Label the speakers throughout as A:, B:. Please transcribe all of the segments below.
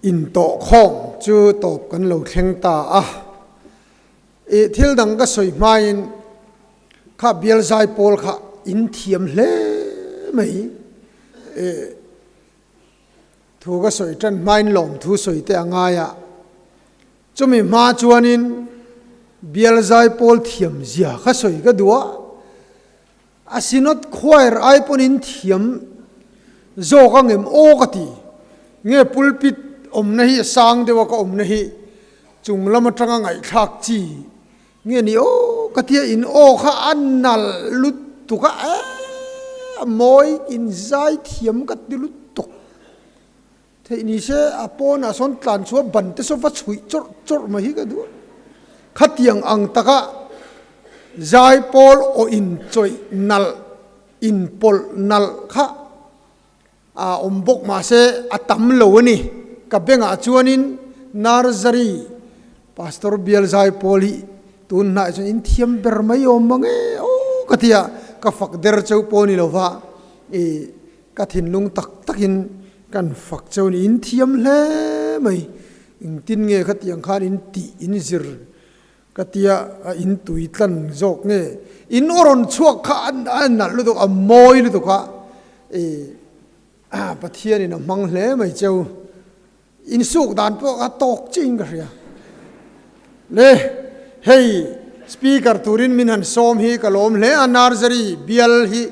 A: Intawhkhawm chu tawp kan lo thleng ta a. I thil dang ka sawi hmain kha bial zai pawl kha in thiam hle mai. I thu ka sawi tan hmain lawmthu sawi te a ngai a. Chumi hma chuanin bial zai pawl thiam zia kha sawi ka duh a. A Synod Choir ai pawn in thiam zawk ang em aw ka ti. Nge pulpit awmna hi a sang deuh a ka awmna hi chung lam atanga ngaihthlak chi nge ni aw ka tia in aw kha a nalh lutuk a eh a mawi in zai thiam ka ti lutuk. Theih ni se a pawnah sawn tlan chhuah ban te saw va chhuih chawrh chawrh mai hi ka duh a. Khatiang ang taka zaipawl aw inchawih nalh, inpawlh nalh kha a awm bawk mahse a tam lo a ni. Ka bengah chuanin Nursery Pastor bial zaipawl hi tun hnah chuan in thiam ber mai awm mang e aw ka ti a, ka fak der cheu pawh a ni lo va i Ka thinlung tak takin kan fak cheu ni, in thiam hle mai, engtin nge khatiang khan in tih in zir ka tia a in tui tlan zawk nge, in aw rawn chhuak kha a nalh lutuk a mawi lutuk a, i Pathianin a hmang hle mai cheu, in suk dan pawh kha tawk chiah in ka hria. Le hei speaker turin min han sawm hi ka lawm hle a, nursery bial hi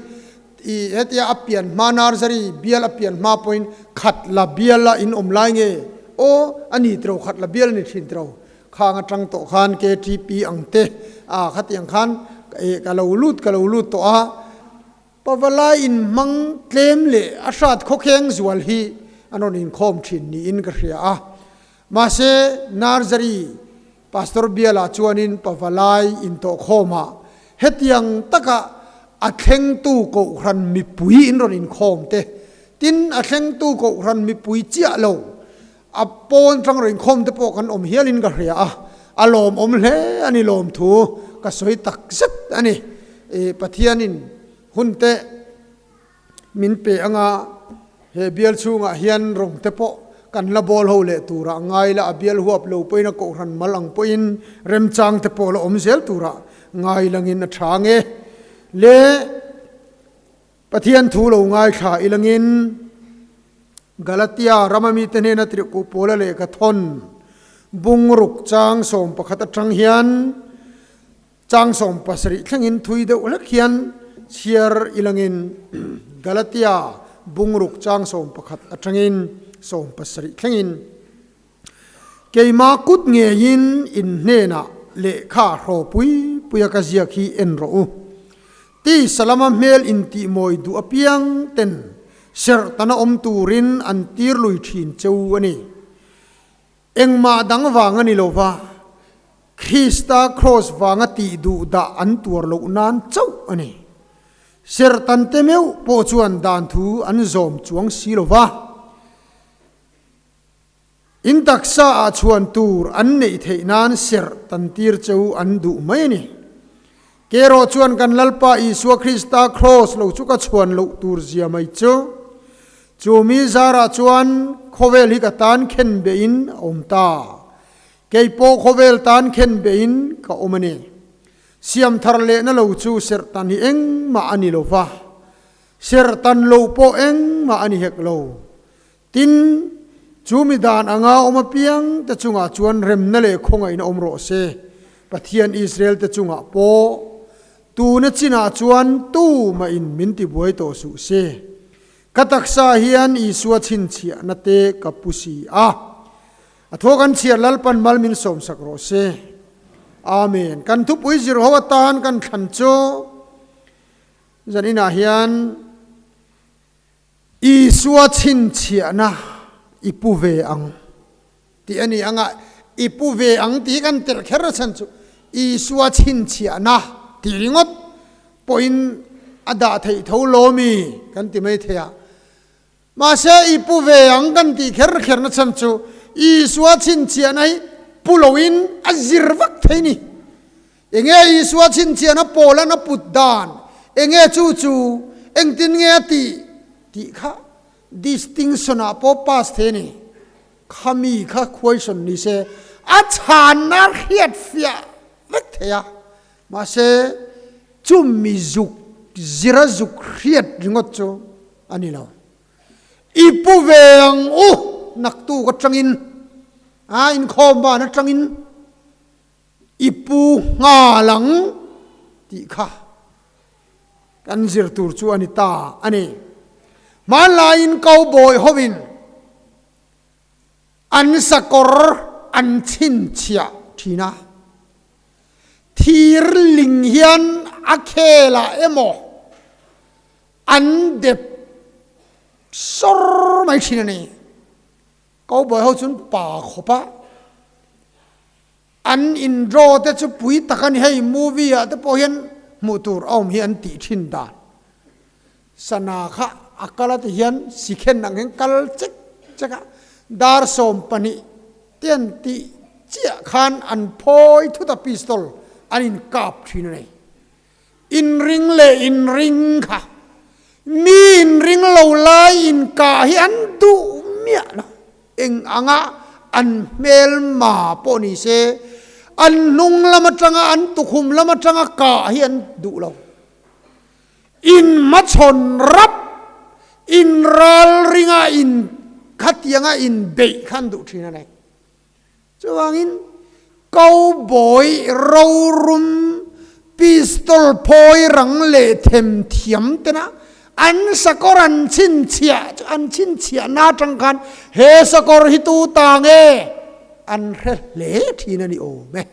A: I hetia a pian hma nursery bial a pian hma pawhin khat la bial a in awm lai nge aw a ni tiro khat la bial a ni thin tiro khang atang tawh khan KTP ang te a khatiang khan e ka lo lut ka lo lut tawh a pavalai in hmang tlem leh a hrat khawkheng zual hi an rawn inkhawm thin niin ka hria a mahse nursery Pastor bialah chuanin pavalai intawhkhawmah hetiang taka a thlengtu Kohhran mipui in rawn inkhawm te, tin a thlengtu Kohhran mipui chiah lo a pawn tang rawn inkhawm te pawh kan awm hialin ka hria a, a lawmawm hle a ni lawmthu ka sawi tak zet a ni. I Pathianin hun te Min pe anga he bial chhungah hian rawng te pawh kan la bawl ho leh turah ngai la, a bial huap lo pawhin a kohhran mal ang pawhin remchang te pawh la awm zel turah ngai langin a tha ang e. Le Pathian thu lo ngaithla i langin Galatia rama mite hnena tirhkuh pawla lehkha thawn bungruk chang 11 atang hian Chang 17 thlengin thui deuh hlek hian chhiar ilangin Galatia bungruk chang 11 atangin 17 thlengin, Keimah kut ngeiin in hnenah lehkha hrawpui puia ka ziak hi en rawh u. Ti Salama hmel intihmawi duh apiang ten serhtana awm turin an tir lui thin cheu a ni. Engmah dang vang a ni lo va, Krista kraws vanga tih duh dah an tuar loh nan chauh a ni. Sertante meuh pawh chuan dan thu an zawm chuang si lo va, in taksa ah chhuan tur an neih theih nan serh tantir cheu an duh mai a ni. Kerawh chuan kan Lalpa Isua Krista kraws lo chu ka chhuan loh tur zia mai chu. Chu mi zarah chuan khawvel hi ka tan khen behin a awm ta. Kei pawh khawvel tan khen behin ka awm a ni. Siam thar lehna lo chu serhtan hi engmah a ni lo va, serhtan lo pawh engmah a ni hek lo. Tin, chu mi dan anga awm apiang te chungah chuan remna leh khawngaihna awm rawh se. Pathian Israel te chungah pawh tuna chinah chuan tumahin min tibuai tawh suh se. Ka taksa hian Isua chhinchhiahna te ka pu si a. A thaw kan chhiar Lalpan mal min sawmsak rawh se. Amen. Kan thupui zir ho atan kan thlan chu zaninah hian Isua chhinchhiahna i pu ve ang tih a ni ang a, i pu ve ang tih hi kan telh kher a chhan chu Isua chhinchhiahna tih ringawt pawhin a dah theih tho lawmi kan ti mai thei a. Mahse i pu ve ang kan tih kher kher na chhan chu Isua chhinchhiahna hi pu loin a zir vak thei ni. Enge Isua chhinchhiahna Paulan a put dan? Enge chu chu engtin nge a tih? Tih kha distinction ah pawh pass thei a ni. Khami kha question ni se a chhanna hriat fiah vek thei a, mahse chumi zuk zira zuk hriat ringawt chu a ni lo. I pu ve ang u naktuk atangin a inkhawm ban atangin i pu nghal ang tih kha kan zir tur chu a ni ta a ni. Hmanlaiin cowboy hovin An sakawr an chhinchhiah thin a, thir ling hian a khelah emaw an dep sawr mai thin a ni. Cowboy ho chuan pa khawp a, an in draw te chu pui tak a ni hei movie ah te pawh hian hmuh tur a awm hi an tih thin dan. Sana kha a kal a ti hian sikhen ang hian kal chek chek a, dar 12 te an tih chiah khan an phawi thut a pistol an in kap thin a ni. Inring leh inring kha mi inring lo lai inkah hi an duh miah lo. Eng anga an hmelma pawh ni se an hnung lam atanga an tukhum lam atanga kah hi an duh lo. Inhmachhawn rap, inralringa in khatianga inbeih kha an duh thin a ni. Chuvangin cowboy rorum pistol phawi rang leh them thiam tena an sakawr an chhinchhiah chu an chhinchhiahna atang khan he sakawr hi tu ta nge an hre hle thin a ni awm e.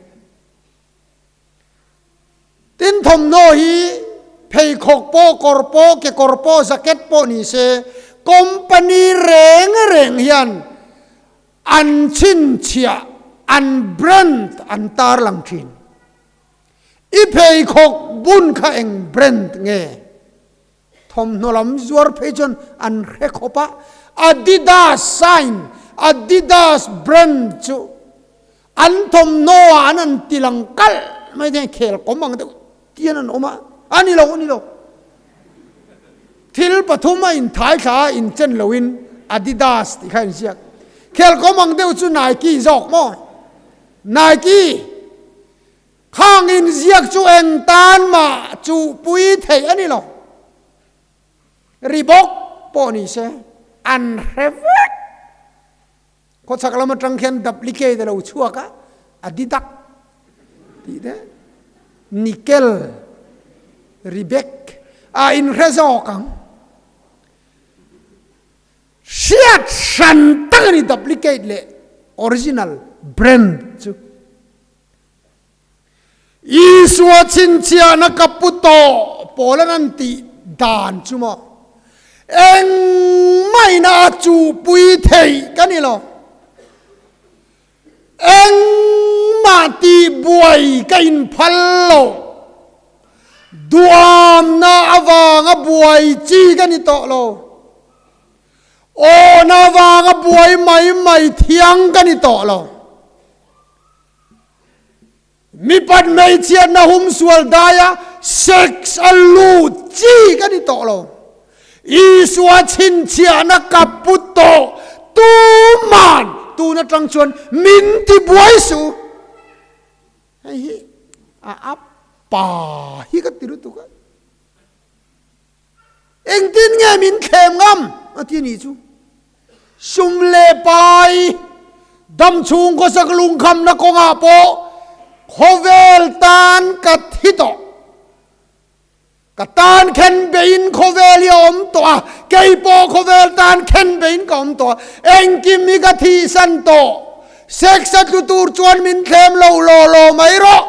A: Tin thawmhnaw hi pheikhawk pawh, kawr pawh, kekawr pawh, jacket pawh ni se company reng reng hian an chhinchhiah, an brand an tarlang thin. I pheikhawk bun kha eng brand nge? Thawmhnaw lam zuar phei chuan an hre khawp a, Adidas sign, Adidas brand chu an thawmhnaw ah an an ti lang kalh mai thei a, khel kawm ang deuh tian an awm a, a ni lo, a ni lo. Thil pathum a inthai thla a inchen loin Adidas tih kha a inziak. Khel kawm ang deuh chu Nike zawk maw? Nike! Khang inziak chu eng tan mah chuhpui theih a ni lo. Reebok pawh ni se an hre vek. Khawchhak lam atang khian duplicate a lo chhuak a, Adidas tih te, Nickel, Reebok a inhre zawk ang. Hriat hran tak a ni duplicate leh original brand chu. Isua chhinchhiahna ka pu tawh pawl an an tih dan chu maw? Engmahina a chuhpui theih ka ni lo. Engmah tihbuai ka inphal lo. Duamna avanga buai chi ka ni tawh lo. Awna avanga buai mai mai thiang ka ni tawh lo. Mipat hmeichhiatna humsual daia sex a lut chi ka ni tawh lo. Isua chhinchhiahna ka pu tawh tuman tun atang chuan min ti buai suh. Hei hi a a pa hi ka ti lutuk a. Engtin nge min thlem ngam? a ti a nih chu. Sum leh pai dam chhung khawsak lungkhamna kawngah pawh khawvel tan ka thi tawh. Ka tan khen beiin khawvel hi a awm tawh a, kei pawh khawvel tan khen beiin ka awm tawh a, engkim hi ka thihsan tawh. Sex a tlu tur chuan min thlem lo law law mai rawh.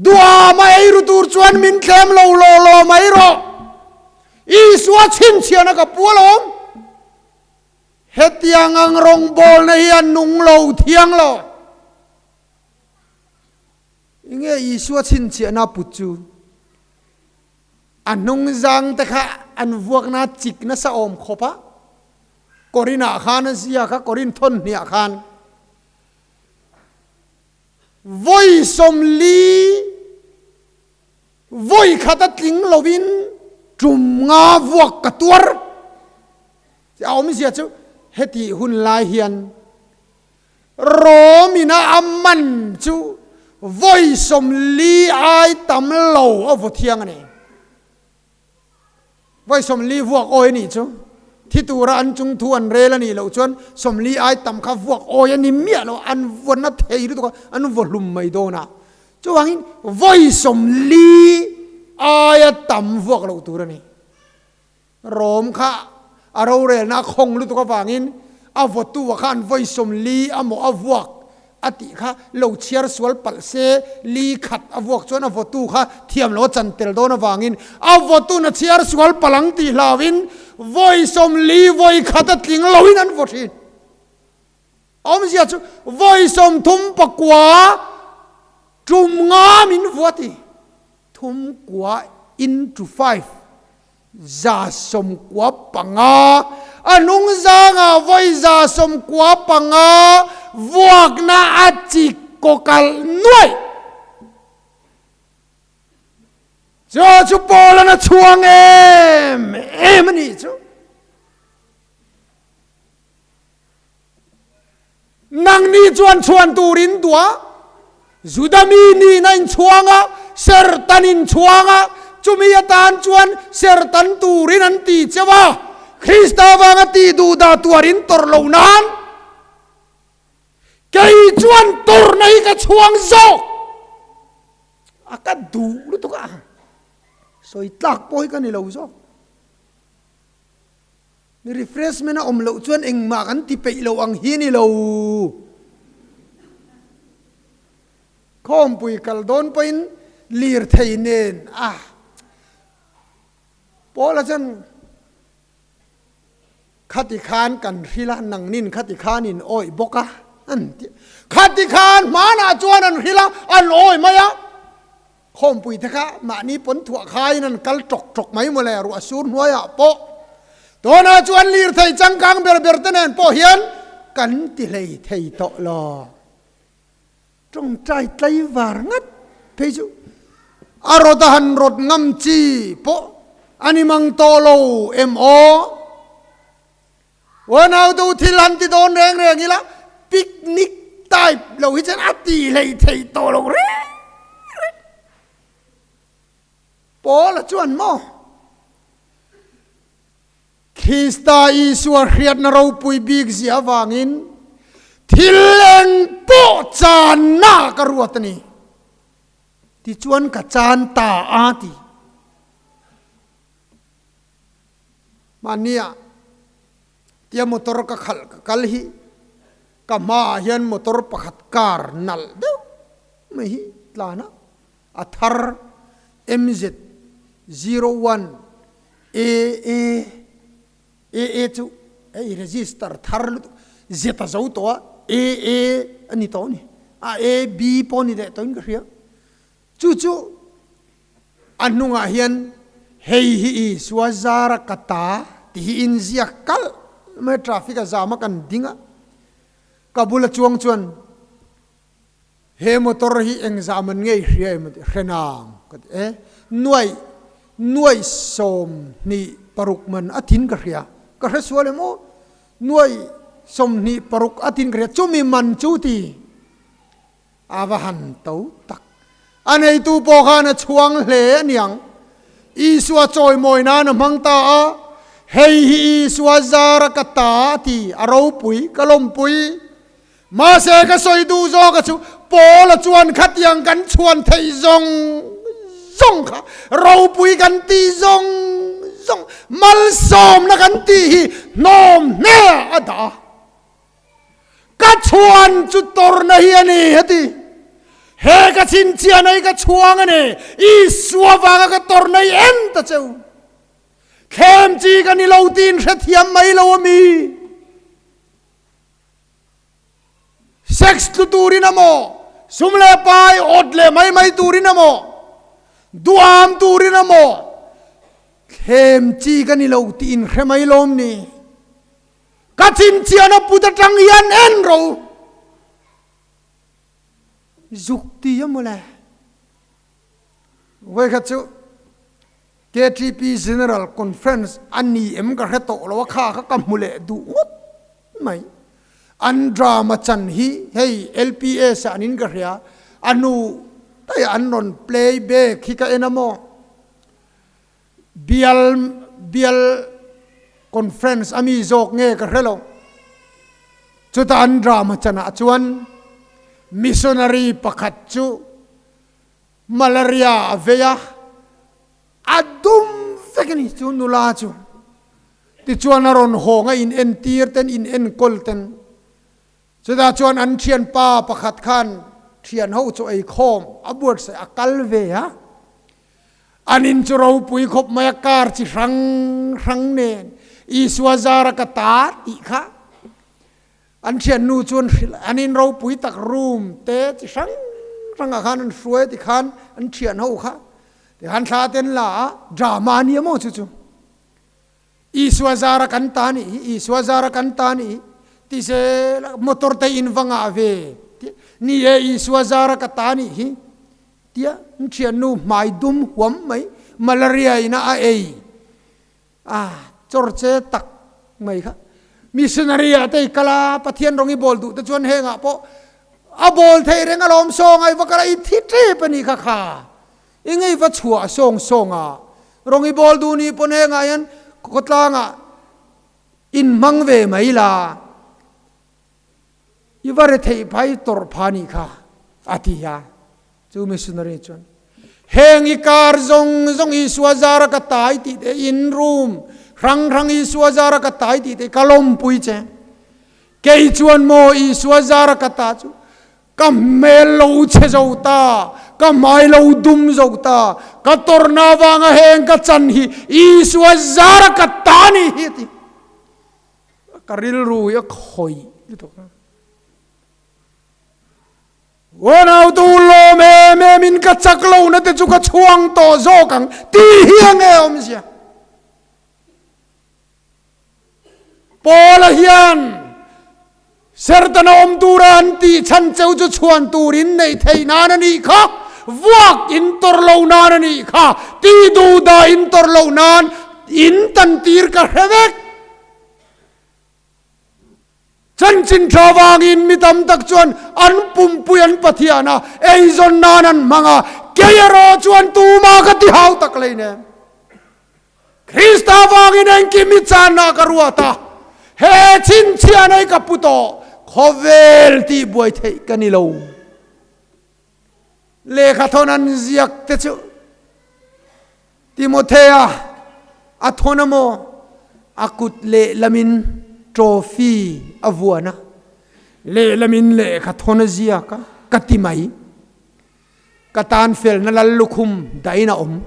A: Duham a ei ru tur chuan min thlem lo law law mai rawh. Isua chhinchhiahna ka pu alawm. Hetiang ang rawngbawlna hi a nung lo thiang lo. Enge Isua chhinchhiahna put chu? A hnungzang te kha an vuakna chik nasa awm khawp a. Korinah khan a ziak a, Korin thawnhniah khan. Vawi 40 vawi khat a tling lovin tum nga vuak ka tuar. A awmzia chu Hetih hun lai hian Rom ina a man chu vawi 40 ai tam lo a vaw thiang a ni. Vawi 40 vuak awi a nih chu. Thi tura an chung thu an rel a nih loh chuan 40 ai tam kha vuak awi a ni miah lo, an vaw na thei lutuk a, an vaw hlum mai dawn a. Chuvangin vawi 40 aia tam vuak loh tur a ni. Rom kha a rorelna a khawng lutuk avangin a vawtu-a khan vawi 40 a mawh a vuak a tih kha lo chhiar sual palh se, li khat a vuak chuan a vawtu kha thiam lo a chan tel dawn avangin a vawtu'n a chhiar sual palh ang tih hlauhin vawi 40 vawi khat a tling loin an vaw thin. A awmzia chu vawi 39 tum nga min vua ti. Thum kua into five, 195, a hnung zangah vawi 195 vuakna a chik kawkalh nuaih. Chu chu Paul-a'n a chhuang em em a nih chu. Nangni chuan chhuan turin duah, Juda mi nihna in chhuang a, sertan in chhuang a, chumi atan chuan sertan turin an ti cheu a, Krista vanga tih duhdah tuarin tawrh loh nan kei chuan tawrhna hi ka chhuang zawk a, ka duh lutuk a, sawi tlak pawh hi ka ni lo zawk. Mi refreshment a awm loh chuan engmah kan ti peih lo ang hi ni lo. Khawmpui kal dawn pawhin lirthei nen a Paula chuan khati khan kan hril a, nangnin khati khan in awih bawk a an ti. Khati khan hmanah chuan an hril a, an awih mai a. Khawmpui te kha mahni pawn thuah khaiin an kal tawk tawk mai mawle, ruah sur hnuaiah pawh. Tunah chuan lirthei changkang ber ber te nen pawh hian kan ti hlei thei tawh lo. Tawngtai tlaivar ngat phei chu a rawt a han rawt ngam chi pawh a ni mang tawh lo em aw? Uanautu thil han ti dawn reng reng ila picnic type lo hi chuan a ti hlei thei tawh lo reng reng. Paula chuan maw Krista Isua hriatna ropui bik zia avangin thil eng pawh channa ka ruat a ni. Tichuan ka chan ta a ti. Mahnia tia motor ka khalh ka kal hi ka hmaah hian motor pakhat car nalh deuh mai hi tlan a, a thar MZ zero one AA AA chu hei register thar lutuk Z a zo tawh a AA a ni tawh a ni a AB pawh a ni leh tawhin ka hria chu chu A hnungah hian, Hei hi Isua zara ka ta ti hi inziak kalh mai a, traffic a zam a kan ding a, ka bula chuang chuan, He motor hi engzah man nge i hria em a ti, Hre nang ka ti e, nuaih nuaih 26 man a tin ka hria, ka hre sual em aw, nuaih 26 a tin ka hria, chumi man chu ti. A va han to tak. A neitu pawh khan a chhuang hle a niang. Isua chawimawi nan a hmang ta a, Hei hi Isua zara ka ta a ti, a ropui, ka lawmpui. Mahse ka sawi duh zawk a chu, Paula chuan khatiang kan chhuan theih zawng zawng kha, ropui kan tih zawng zawng, malsawmna kan tih hi hnawm hneah a dah a. Ka chhuan chu tawrhna hi a ni, heti. He ka chhinchhiahna hi ka chhuang a ni, Isua vanga ka tawrhna hi en ta cheu. Thlem chi ka ni lo tiin hrethiam mai lo a mi. Sex tlu turin a maw, sum leh pai awt leh mai mai turin a maw, duham turin a maw, thlem chi ka ni lo tiin hre mai lawm ni. Ka chhinchhiahna put atang hian en ro zuk ti a mawle. Vawikhat chu KTP General Conference a ni em ka hre tawh lo a, kha kha ka hmu leh duh ngawt. mai. An drama chan hi hei LPS ah nin ka hria, a hnu daih an rawn play back hi ka en a maw? Bial bial conference a mi zawk nge ka hre lo. Chutah an drama chanah chuan missionary pakhat chu malaria a vei a, a dum vek a ni chu nula chu. Tichuan a rawn hawng a in entir ten in enkawl ten. Chutah chuan an thianpa pakhat khan thian ho chu eikhawm a buatsaih a kal ve a. An in chu ropui khawp mai a kar chi hrang hrang nen Isua zara ka ta tih kha an thiannu chuan hrilh an in ropui tak room te chi hrang hrangah khan an hruai ti khan an thian ho kha tikhan thla ten la a drama a nia maw chu chu Isua zara kan ta nih hi Isua zara kan ta nih hi ti zel a motor te in va ngah ve ni e Isua zara ka ta nih hi tia an thiannu hmai dum huam mai malaria ina a ei a chawr che tak mai kha missionary ah te i kal a Pathian rawng i bawl duh te chuan hengah pawh a bawl theih reng alawm sawng a i va kal a i thi tep a nih kha kha I ngei va chhuah sawng sawng a, rawng i bawl duh nih pawn hengah hian khawtlangah in hmang ve mai la, i va retheih phai tawrh pha nih kha, a ti a. Chu missionary chuan, Heng i kar zawng zawng Isua zara ka tai tih te, in room hrang hrang Isua zara ka tai tih te ka lawmpui che. Kei chuan maw Isua zara ka ta chu Ka hmel lo chhe zo ta, ka hmai lo dum zo ta, ka tawrhna avanga heng ka chan hi Isua zara ka ta ni hi a ti. Ka rilru hi a khawih lutuk a. Unautu lawm em em in ka chak lohna te chu ka chhuang tawh zawk ang tih hi a nge awmzia. Paula hian Sertana awm tura an tih chhan cheu chu chhuan tur in neih theih nan a nih kha, vuak in tawrh loh nan a nih kha, ti duh dah in tawrh loh nan in tan tir ka hre vek. Chanchin tha vangin mi tam tak chuan an pumpui an Pathian a, eizawn nan an hmang a, kei erawh chuan tumah ka ti hau tak hleinem. Krista vangin engkim i channa ka ruat a, he chhinchhiah nei ka pu tawh, khawvel tih buai theih ka ni lo. Lehkha thawn an ziak te chu Timothea a thawn a maw? A kut lehlamin trophy a vuan a, lehlamin lehkha thawn a ziak a, ka ti mai. Ka tan felna lal lukhum dahin a awm.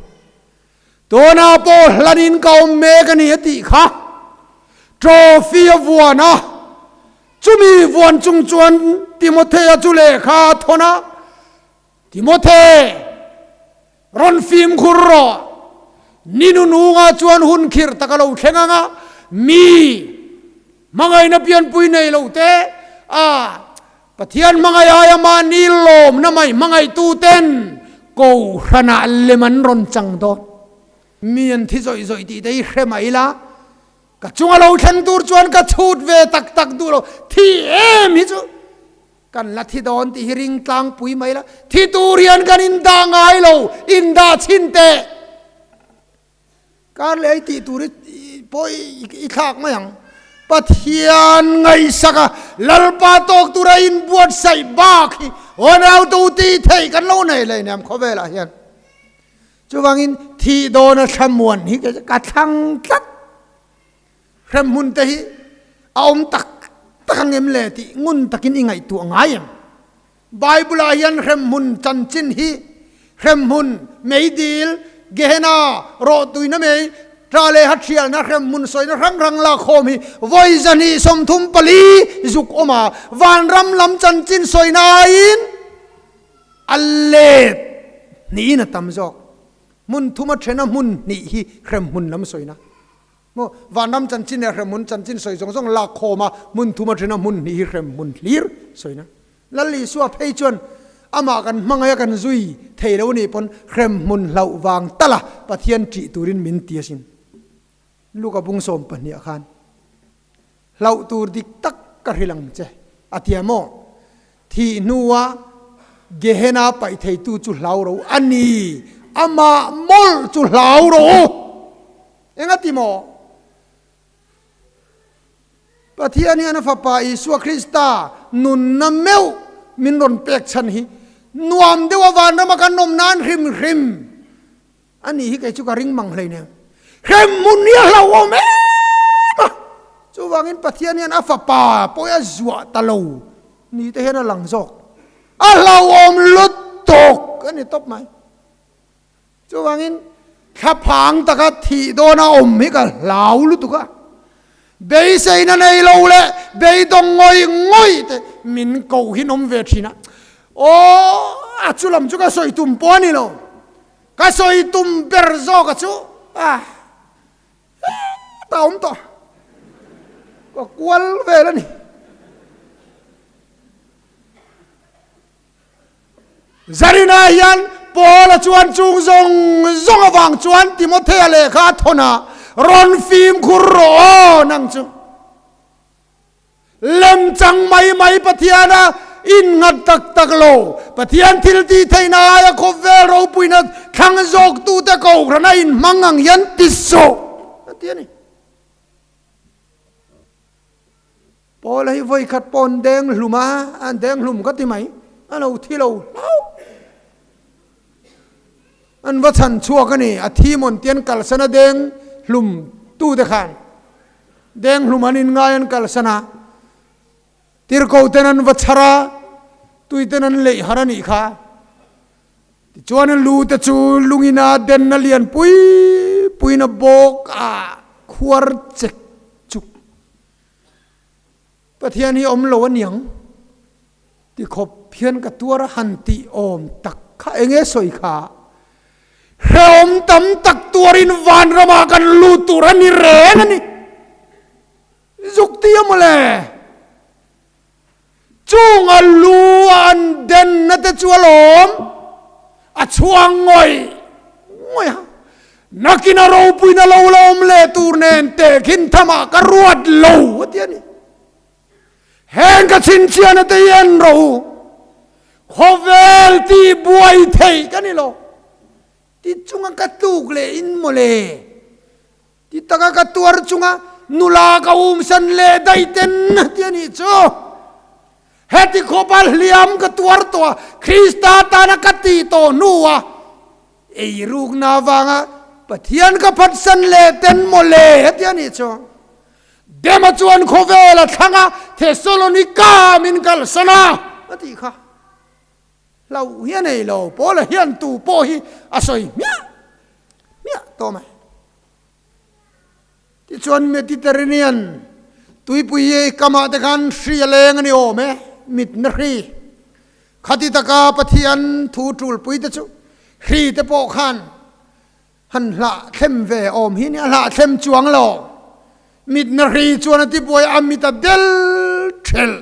A: Tuna pawh hlanin ka awm mek a ni a tih kha trophy a vuan a, chumi vuan chung chuan Timothea chu lehkha a thawn a, Timothe, rawn fimkhur rawh, ni nunungah chuan hun khirh tak a lo thleng ang a, mi hmangaihna pianpui nei lo te a Pathian hmangaih aia mahni lawmna mai hmangaihtuten Kohhranah lem an rawn chang dawn. Mi an thi zawih zawih tih te hi hre mai ila, ka chunga lo thleng tur chuan ka chhut ve tak tak duh lo. Thi em hi chu kan la thi dawn tih hi ring tlangpui mai ila, thi tur hian kan indah ngai lo, indah chhin teh. Kar leh ei tih tur i pawh i thlak mai ang. Pathian ngaihsak a, Lalpa tawk tura inbuatsaih bak hi unautu tih theih kan lo nei leh nem khawvelah hian. Chuvangin thih dawna thlamuan hi ka thlang tlat. Hremhmun te hi a awm tak tak ang em le tih ngun takin i ngaihtuah ngai em? Bible-ah hian hremhmun chanchin hi hremhmun, meidil, Gehenna, rawhtuina mei, tla leh hathialna hremhmun sawina hrang hrang lakkhawm hi vawi 234 zuk awm a, vanram lam chanchin sawina aiin a let hnihin a tam zawk. Hmun thuma thena hmun hnih hi hremhmun lam sawina. Maw, vanram chanchin leh hremhmun chanchin sawi zawng zawng lak khawm a, hmun thum a then a, hmun hnih hi hremhmun hlir sawina. Lal Isua phei chuan amah kan hmangaih a kan zui thei lo nih pawn hremhmun hlauh vang tal a Pathian ṭih turin min ti asin. Luka bung 12 ah khan hlauh tur dik tak. ka hrilh ang che, a ti a maw? Thih hnua Gehenna paih theitu chu hlau ro a ni, amah mawlh chu hlau rawh u. Eng a ti maw? Pathian hian a Fapa Isua Krista nunna meuh min rawn pek chhan hi nuam deuha vanrama kan awm nan hrim hrim a nih hi kei chu ka ring mang hleinem. Hremhmun hi a hlauhawm em a, chuvangin Pathian hian a Fapa pawh hi a zuah ta lo ni te hian a lang zawk. A hlauhawm lutuk a ni tawp mai. Chuvangin thlaphang taka thih dawna awm hi ka hlau lutuk a, beiseina nei lo leh beidawng ngawih ngawih te min koh hi an awm ve thin a. Aw, a chu lam chu ka sawi tum pawh a ni lo, ka sawi tum ber zawk a chu a hetah awm tawh, ka kual vel a ni. Zarina hian Paula chuan chung zawng zawng avang chuan Timothea lehkha a thawn a, Rawn fimkhur rawh aw nang chu. Lemchang mai mai Pathiana innghat tak tak lo, Pathian thil tih theihna aia khawvel ropuina thlang zawktute kohhrana inhmang ang hian ti suh, a ti a ni. Paula hi vawi khat pawh an deng hlum a, an deng hlum ka ti mai, a lo thi lo hlauh. An va chhan chhuak a ni, a thi mawn tih an kalsan a deng hlum tu te khan. Deng hlum an inngai an kalsan a, tirko ten an va chhar a, tui ten an leih har a nih kha. Tichuan a lu te chu lungina denna lian pui puiin a bawk a khuar chek chuk. Pathian hi awm lo a niang ti khawp hian ka tuar a han tih awm tak kha eng nge sawi kha? Hrehawm tam tak tuarin vanramah kan lut tur a ni reng a ni. Zuk ti a mawle. Chung a lu a an denna te chu a lawm a chhuang ngawih ngawih a, nakin a ropuina lo la awm leh tur nen tehkhin thamah ka ruat lo a ti a ni. Heng ka chhinchhiahna te hi en rawh u, khawvel tih buai theih ka ni lo, ti chunga ka tluk leh in mawle. Ti taka ka tuar chunga nula ka umsan leh daih ten ti a nih chu. Heti khawpa hliam ka tuar tawh a, Krista tana ka tih tawh hnua eirukna avanga Pathian ka phatsan leh ten mawle heti a nih chu. Dema chuan khawvel a thlang a, Thesalonika min kalsan a, a tih kha. Hlauh hi a nei lo, Paula hian tu pawh hi a sawi hmiah hmiah tawh mai. Tichuan Mediterranean tuipui kamah te khan hri a leng a ni awm e, mitna hri. Khati taka Pathian thu tulpui te chu hri te pawh khan han hlah thlem ve awm hi nia, hlah thlem chuang lo. Mitna hri chuan a tibuai a mit a del thelh.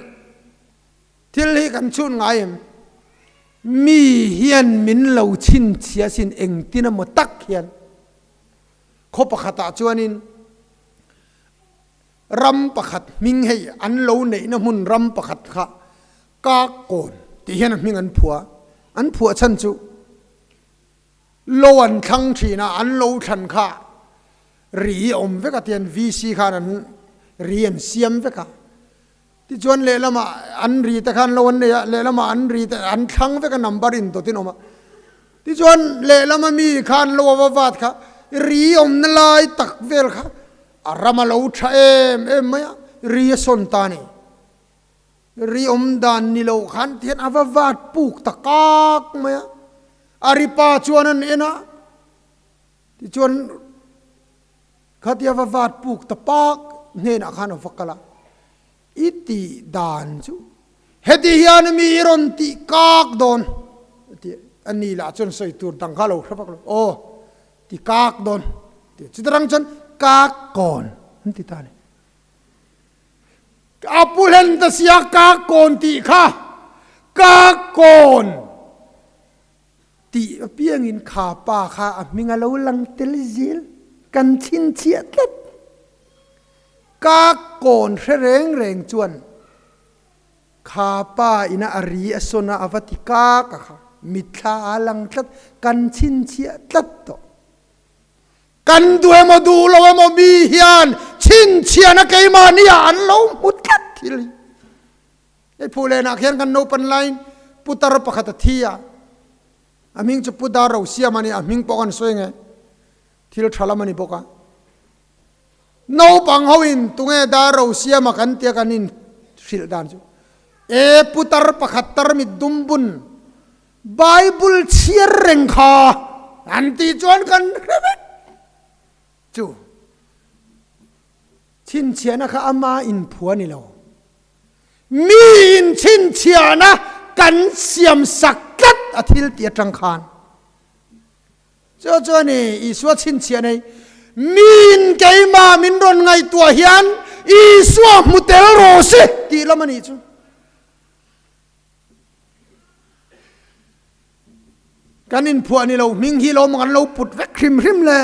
A: Thil hi kan chhun ngai em? Mi hian min lo chhinchhia sin engtin emaw tak hian khaw pakhatah chuanin ram pakhat hming hei an lo neihna hmun ram pakhat kha Kakawn tih hian a hming an phuah a, an phuah chhan chu lo an thlang thin a, an lo thlan kha ri a awm vek a tian VC khan an ri an siam vek a. Tichuan lehlamah an ri te khan lo an nei a, lehlamah an ri te an thlang vek a number in dawt in awm a. Tichuan lehlama mi khan lo a va vat kha ri awmna lai tak vel kha a ram a lo tha em em mai a, ri a sawn ta a ni. Ri awm dan ni lo khan tihian a va vat puk ta kak mai a, a ri pa chuan an en a, tichuan Khatia va vat puk ta pak hnenah khan a va kal a, I tih dan chu heti hian mi i rawn tih kak dawn a ti a, a ni lah chuan sawi tur dang kha a lo hre vak lo, aw ti kak dawn a ti a, chuta rang chuan kak kawn an ti ta a ni. A pu hlen ta sia kak kawn tih kha kak kawn. Tih apiangin kha pa kha a hming a lo lang tel zel, kan chhinchhiah tlat. Ka kawn hre reng reng chuan. Kha pa ina a ri a sawn a, a va ti kak a kha. Mitthla a lang tlat, kan chhinchhiah tlat tawh. Kan duh emaw duh lo emaw mi hian chhinchhiahna keimahni ah an lo hmu tlat thil hi. Hei Phuhlenah khian kan naupan laiin putar pakhat a thi a, a hming chu Pu Dar Rosiam a ni, a hming pawh kan sawi nge, thil tha lam a ni bawk a. Naupang hoin tunge Dar Rosiama kan tia kan inhrilh dan chu, E putar pakhat tarmit dum bun Bible chhiar reng kha an tih chuan kan hre vek chu. Chhinchhiahna kha ama inphua ni lo. Mi in chhinchhiahna kan siam sak tlat a thil tih atang khan. Chu chuan i Isua chhinchhiah nei mi in keimah min rawn ngaihtuah hian Isua hmu tel rawh se tih lam a nih chu. Kan inphuah ni lo hming hi lo maw kan lo put vek hrim hrim le.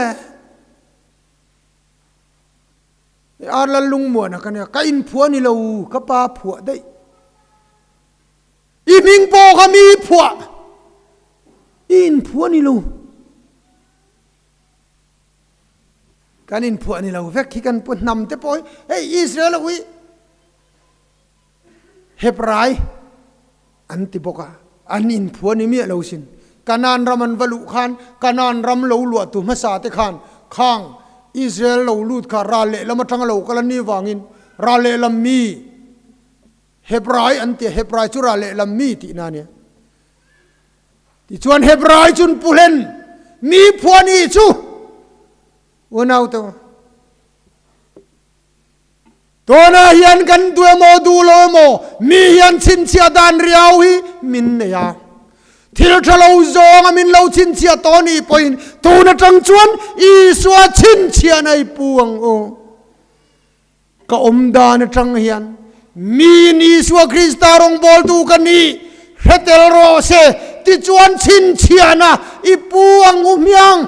A: Ar lal lungmuana ka nia, ka inphuah ni lo ka pa phuah daih. I hming pawh kha mi phuah, i inphuah ni lo. Kan inphuah ni lo vek hi kan pu hnam te pawh hi, hei Israel ho hi Hebrai an ti bawk a, an inphuah ni miah lo sin. Kanaan ram an va luh khan Kanaan ram lo luahtu hmasa te khan khang Israel lo lut kha ral lehlam atanga lo kal an nih vangin ral lehlam mi Hebrai an ti a, Hebrai chu ral lehlam mi tihna a nia. Tichuan Hebrai chun pu hlen mi phuah ni chu unaute u. Tunah hian kan duh emaw duh lo emaw mi hian chhinchhiah dan riau hi min nei a. Thil tha lo zawnga min lo chhinchhiah tawh nih pawhin tun atang chuan Isua chhinchhiahna i pu ang u. Ka awm dan atang hian miin Isua Krista rawngbawltu ka nih hre tel rawh se tichuan chhinchhiahna i pu ang u hmiang.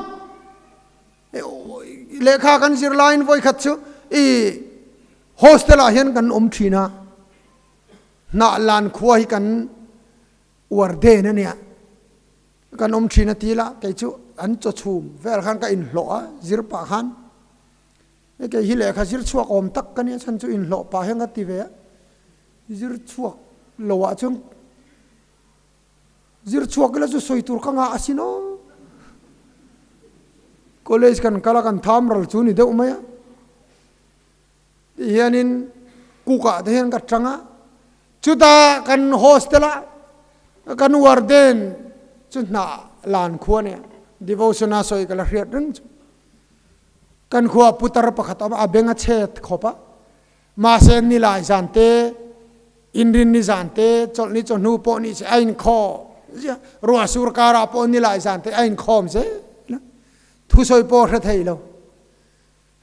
A: Lehkha kan zir laiin vawikhat chu i hostel ah hian kan awm thin a, hnah lan khua hi kan uar den a nia, kan awm thin a ti la kei chu an chaw chhum vel khan ka inhlawh a zir pah khan kei hi lehkha zir chhuak awm tak ka nia chhan chu inhlawh pah hian ka ti ve a, zir chhuak lo ah chuan Zir chhuak ila chu sawi tur ka ngah asin aw. College kan kal a kan tham ral chu ni deuh mai a. Ti hianin cook ah te hian ka tang a. Chutah kan hostel a kan warden chu hnah lan khua nia devotion a sawi ka la hriat reng chu. Kan khua putar pakhat a awm a, a beng a chhet khawp a. Mahse nilai zan te, inrin ni zan te, chawlhni chawhnu pawh ni se a inkhawm ziah. Ruah sur karah pawh nilai zan te a inkhawm zel a, thusawi pawh a hre thei lo.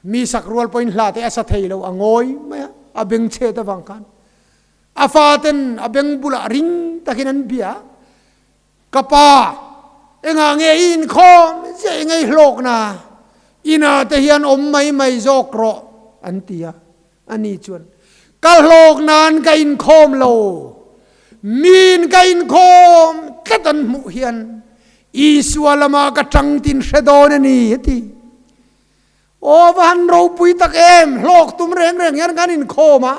A: Mi sak rual pawhin hla te a sa thei lo, a ngawi mai a, a beng chhet avang khan. A faten a beng bulah ring takin an bia a, Ka pa, engah nge i inkhawm ziah i ngeihlawkna? Inah te hian awm mai mai zawk rawh, an ti a. Ani chuan, Ka hlawk nan ka inkhawm lo, miin ka inkhawm tlat an hmuh hian Isua lamah ka tang tin hre dawn a ni, a ti. Aw va han ropui tak em, hlawk tum reng reng hian kan inkhawm a,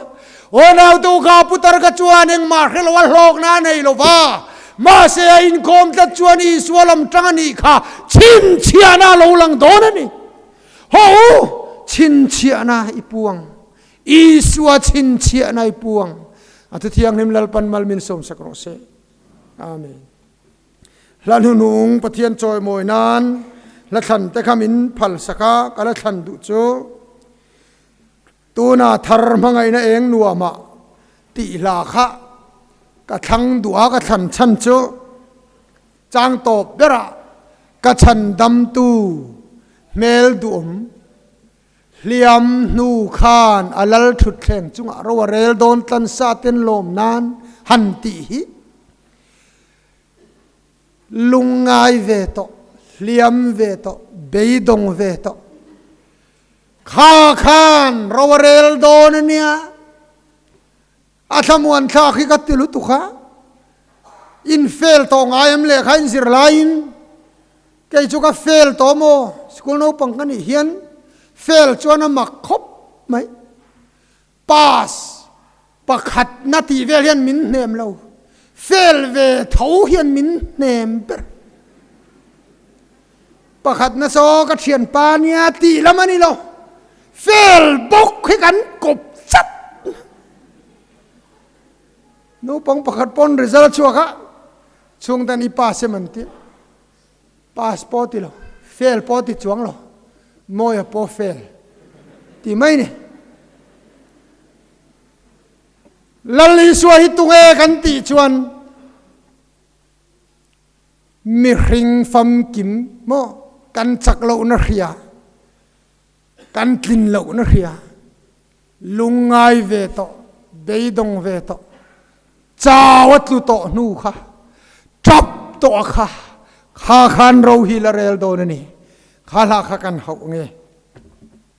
A: aw nautu kha putar ka chuan engmah hre lo a hlawkna a nei lo va, mahse a inkhawm tlat chuan Isua lam tang a nih kha chhinchhiahna a lo lang dawn a ni. Haw u, chhinchhiahna i pu ang, Isua chhinchhiahna i pu ang. A Thuthianghlim Lalpan mal min sawmsak rawh se. Amen. Hla hnunung Pathian chawimawi nan hla thlan te kha min phal sak a, ka la thlan duh chu tuna thar hmangaihna eng nuamah tih hla kha ka thlang duh a, ka thlan chhan chu chang tawp berah ka chhan damtu hmel duhawm hliam hnu khan a lal thutthleng chungah ro a rel dawn tlan sa ten lawm nan han tih hi Lungngai ve tawh, hliam ve tawh, beidawng ve tawh. Kha khan ro a rel dawn a nia. A A thlamuan thlak hi ka ti lutuk a, in fail tawh ngai em lehkha in zir laiin kei chu ka fail tawh maw, school naupang ka nih hian fail chuan a mak khawp mai. Pass pakhat na tih vel hian min hnem lo, fail ve tho hian min hnem ber. Pakhat na saw ka thianpa nia tih lam a ni lo, fail bawk hi kan kawp chat. Naupang pakhat pawn result chhuak a, chhungte an i pass em an ti. Pass pawh ti lo, fail pawh ti chuang lo, Mawia pawh fail ti mai ni. Lal Isua hi tunge kan tih chuan mihring famkim maw kan chak lohna hria, kan tlin lohna hria, lungngai ve tawh, beidawng ve tawh, Chau a tlu tawh hnu kha, tap tawh a kha, kha khan ro hi la rel dawn a ni. Kha hla kha kan hauh nge.